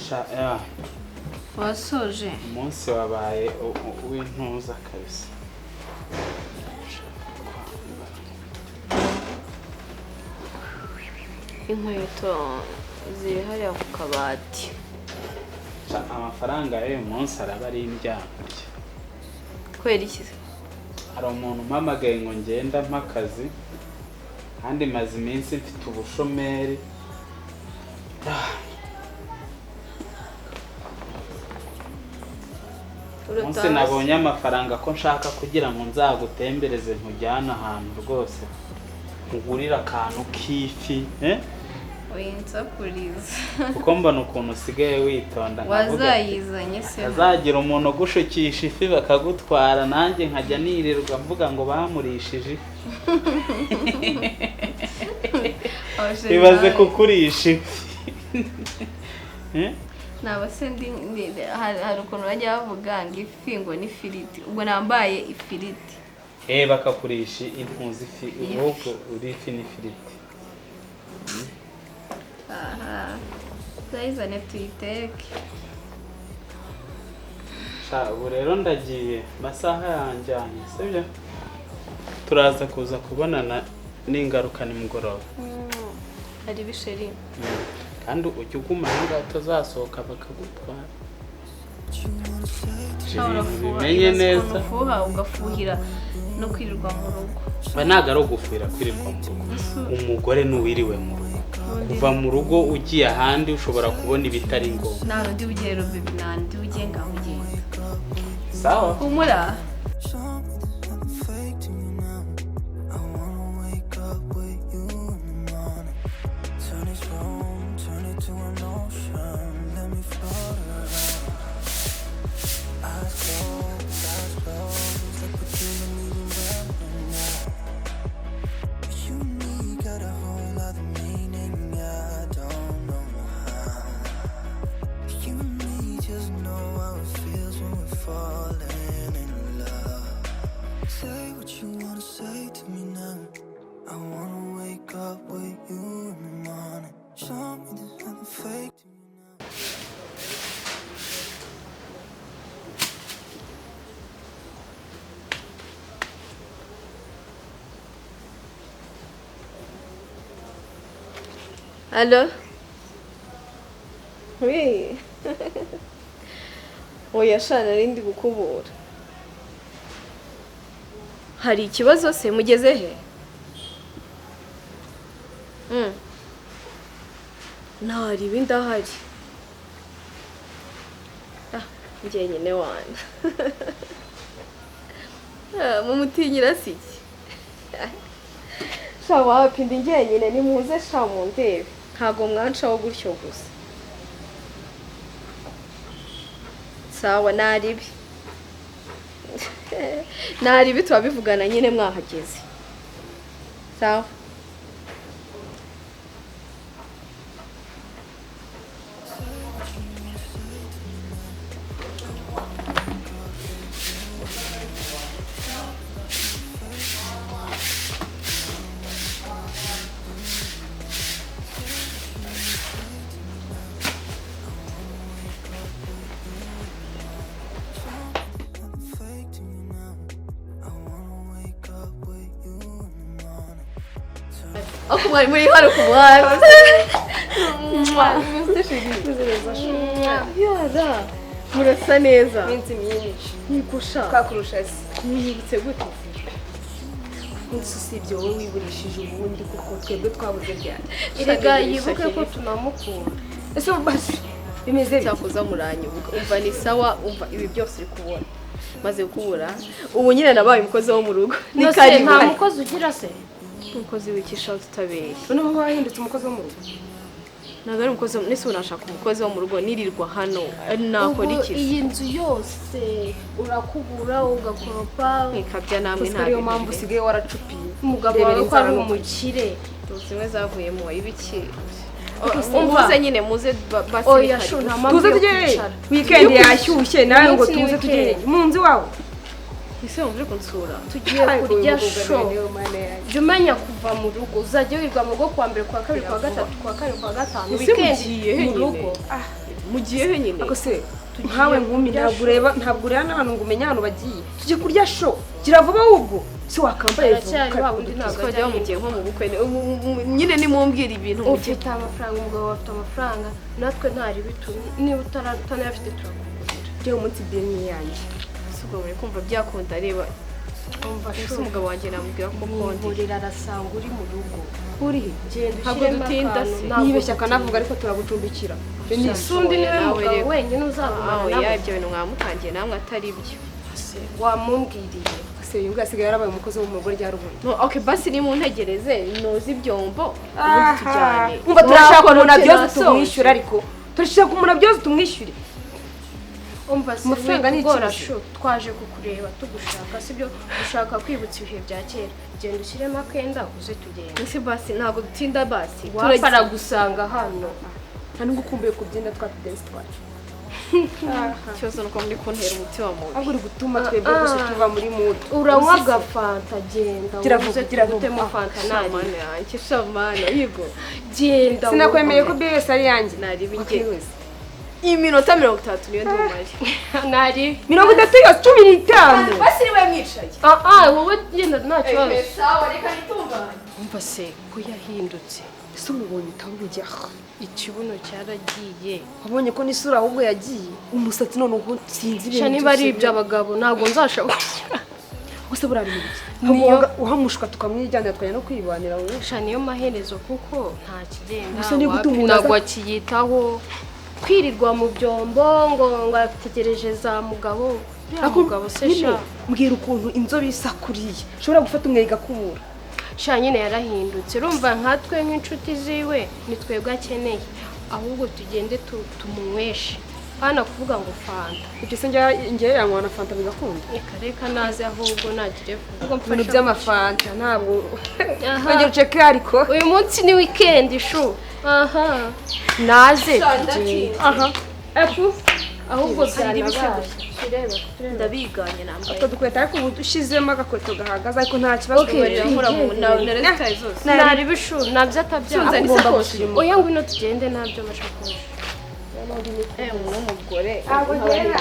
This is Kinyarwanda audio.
Sha, ya, Wasoje? Umunsi wabaye uw'intuza kabisa. Inkweto ziri hariya ku kabati. Sha, amafaranga y'uyu munsi araba ari indyankurye. Kubera iki se? Hari umuntu umpamagaye ngo ngenda mpa akazi, kandi maze iminsi mfite ubushomeri. Umunsi Urataha se? nabonye amafaranga ko nshaka kugira ngo nzagutembereze, nkujyane ahantu rwose nkugurire akantu k'ifi, eh? Winsakuriza. Kuko mbona ukuntu usigaye witonda, nkavuga ati, Wazayizanye se? Hazagira umuntu ugushukisha ifi bakagutwara, nanjye nkajya nirirwa mvuga ngo bamurishije ifi. Ibaze kukurisha ifi. Eh? Naba se ndi hari ukuntu bajya bavuga ngo ifi ngo ni ifiriti, ubwo nambaye ifiriti. Eh, bakakurisha impuzi ifi, ahubwo uri ifi n'ifiriti. Aha, zayizane tuyiteke. Sha, ubu rero ndagiye, amasaha yanjyanye, sibyo? Turaza kuza kubonana n'ingaruka nimugoroba. Hari ibisheri. Kandi ujya uguma aho ngaho utazasohoka bakagutwara. Ushobora Ibintu fuha, bimenye ibaze neza. ukuntu ufuha ugafuhira no kwirirwa mu rugo. Ba, ntabwo ari ugufuhira kwirirwa mu rugo. Umugore n'uwiriwe mu rugo, kuva mu rugo ugiye ahandi ushobora kubona ibitari ngombwa. Nta rundi bugero baby, nta rundi bugiye, ngaho ugenda. Sawa. Humura. Show me there's nothing fake to me now. I wanna wake up with you in the morning. Turn this room, turn it to an ocean. Let me float around. Eyes closed, eyes closed. Like we're dreaming even when we're not. You and me got a whole other meaning. I don't know how. You and me just know how it feels when we're falling in love. Say what you wanna say to me now. I wanna wake up with you in the morning. Show me there's nothing fake to me now. Allo? Oui. Oya sha, nari ndi gukubura. Hari ikibazo se? Mugeze he? Ntari ibi, ndahari. Ah, njyenyine wana. Ah, mumutinyira si iki? Sha, wapi, ndi njyenyine, nimuze sha mundebe. Ntago mwancaho gutyo gusa. Sawa, naribi. Naribi, turabivugana nyine mwahageze. Sawa. Nothing fake to me now. I wanna wake up with you in the morning. Aho mwari muri hano ku muhanda. Yara, murasa neza. Iminsi myinshi. Nigusha. Twakurusha se? Mwibutse gute? Umunsi usibye wowe wiburishije ubundi, kuko twebwe twabuze ryari? Erega yibuke ko tunamukunda. Ese ubu basi bimeze bite? Cyakoza muranyibuka. Umva, ni sawa, umva, ibi byose uri kubona. Maze gukubura. Ubu nyine nabaye umukozi wo mu rugo. Ni Nose karibu. nta mukozi ugira se? Umukozi wikisha tutabeshya. Noneho wahindutse umukozi wo mu rugo? Ntabwo ari umukozi, nese ubu nashaka umukozi wo mu rugo nirirwa hano? Nakora Ubu iki se? iyi nzu yose urakubura, ugakoropa. Mwikabya namwe. Gusa Nta ariyo bintu mpamvu birenze. usigaye waracupiye. Umugabo Rebera wawe ko ari inzara. umukire. Zimwe zavuyemo ibiki? Umva. Muze nyine, muze basi. Oya ni shu, karibu. nta mpamvu Tuze yo tujye. kwicara. Weekend yashyushye nawe ngo Umunsi ni tuze tujye weekend. mu nzu iwawe. Ese wumva uri kunsura? Tugiye kurya show. Jya umenya kuva mu rugo, uzajya wirirwa mu rugo kuwa mbere, kuwa kabiri, kuwa gatatu, kuwa kane, kuwa gatanu, Ese weekend mugiye he mu nyine? rugo. Mugiye he nyine? Ako se nkawe nkumi, ntabwo ureba n'ahantu ngo umenye ahantu bagiye. Tujye kurya show, gira vuba ahubwo si wakambaye vuba. Aracyari wa wundi, ntabwo Twajya ajya. mugiye nko mu bukwe, nyine nimumbwira ibintu mugiye. Ufite amafaranga, umugabo afite amafaranga, natwe ntari bitumye. Niba utanayafite turakugurira. Ujye umunsi bini yanjye. Ese ubwo muri kumva byakunda? Reba. Umva. Ese Shu, umugabo wanjye namubwira ko kondi mwihorera, arasanga uri mu rugo. Uri he? Genda Ntabwo ushyiremo dutinda akantu, se. ntabwo Yibeshya dutinda. akanavuga, ariko turagucumbikira. Ese undi niwe Nawe mugabo rero. wenyine uzabana Aho nawe? ya, ibyo bintu mwamutangiye namwe atari byo. Wamumbwiriye. Se uyu nguyu asigaye yarabaye umukozi wo mu rugo rya rubona. No, okay, basi nimuntegereze noza ibyombo, ubundi tujyane. Umva, turashaka umuntu Nakorotse, abyoze nasoje. tumwishyure, ariko turashaka umuntu abyoze tumwishyure. Umva se, Amafaranga ni witugora ikibazo. shu, twaje kukureba tugushaka, sibyo? Dushaka kwibutsa ibihe bya kera. Genda ushyiremo akenda uze tugende. Ese basi ntabwo dutinda basi? Wapfa aragusanga hano. Nta nubwo ukumbuye kubyina twa tudensi twacu? Ikibazo nuko muri kuntera umutima mubi. Ahubwo uri gutuma twebwe gusa tuva muri mood. Uranywa agafanta, genda. Gira vuba, uze gira vuba. tugutemo fanta nari. Shamana yanjye, shamana yigo. Genda. Sinakwemeye ko BS ari yanjye. Nari Okay, bijye. wese. Iminota 30 niyo ndumare. Nari. 30 yose, 15. Basi niba mwicaye. Ah ah, wowe genda, nta kibazo. Sawa, reka nitunganye. Umva se ko yahindutse. Ese umubonye utabugira? Ikibuno cyaragiye. Wabonye ko n'isura ahubwo yagiye, umusatsi noneho sinzi Sha, ibintu niba ari byose. iby'abagabo ntabwo nzashobora. Gusa buriya ni ibiki? Niyo- Uhamushwa tukamwijyanira, tukajya no kwibanira wowe. Sha, niyo maherezo kuko nta kigenda. Gusa ni gute Wapi, umuntu ntabwo akiyitaho, kwirirwa mu byombo ngo ategereje za mugabo, uriya Ako- mugabo se. Nyine, Sha, mbwira ukuntu inzobe isa kuriya ushobora gufata umweyo igakubura. Sha, nyine yarahindutse. Urumva nkatwe nk'inshuti ziwe ni twebwe akeneye, ahubwo tugende tumunyweshe hano kuvuga ngo fanta. Ibyo se njya yanywa na fanta bigakunda? Reka reka, naze ahubwo nagire vuba. Ibintu by'amafanta ntabwo. Aha. Wongera uceke ariko. Uyu munsi ni weekend shu, aha naze tugende. Aha. Epu, ahubwo byanabaye. Ndabiganye nambaye. Utwo dukweta, ariko ubu ushyizemo agakweto gahagaze, ariko nta kibazo. Okay. Nkora mu na zose. Nari bishu nabyo atabyanga. Nzana isakoshi. Oya, ngwino tugende nabyo amashakoshi. Eh, umuntu w'umugore. Ntabwo ngera.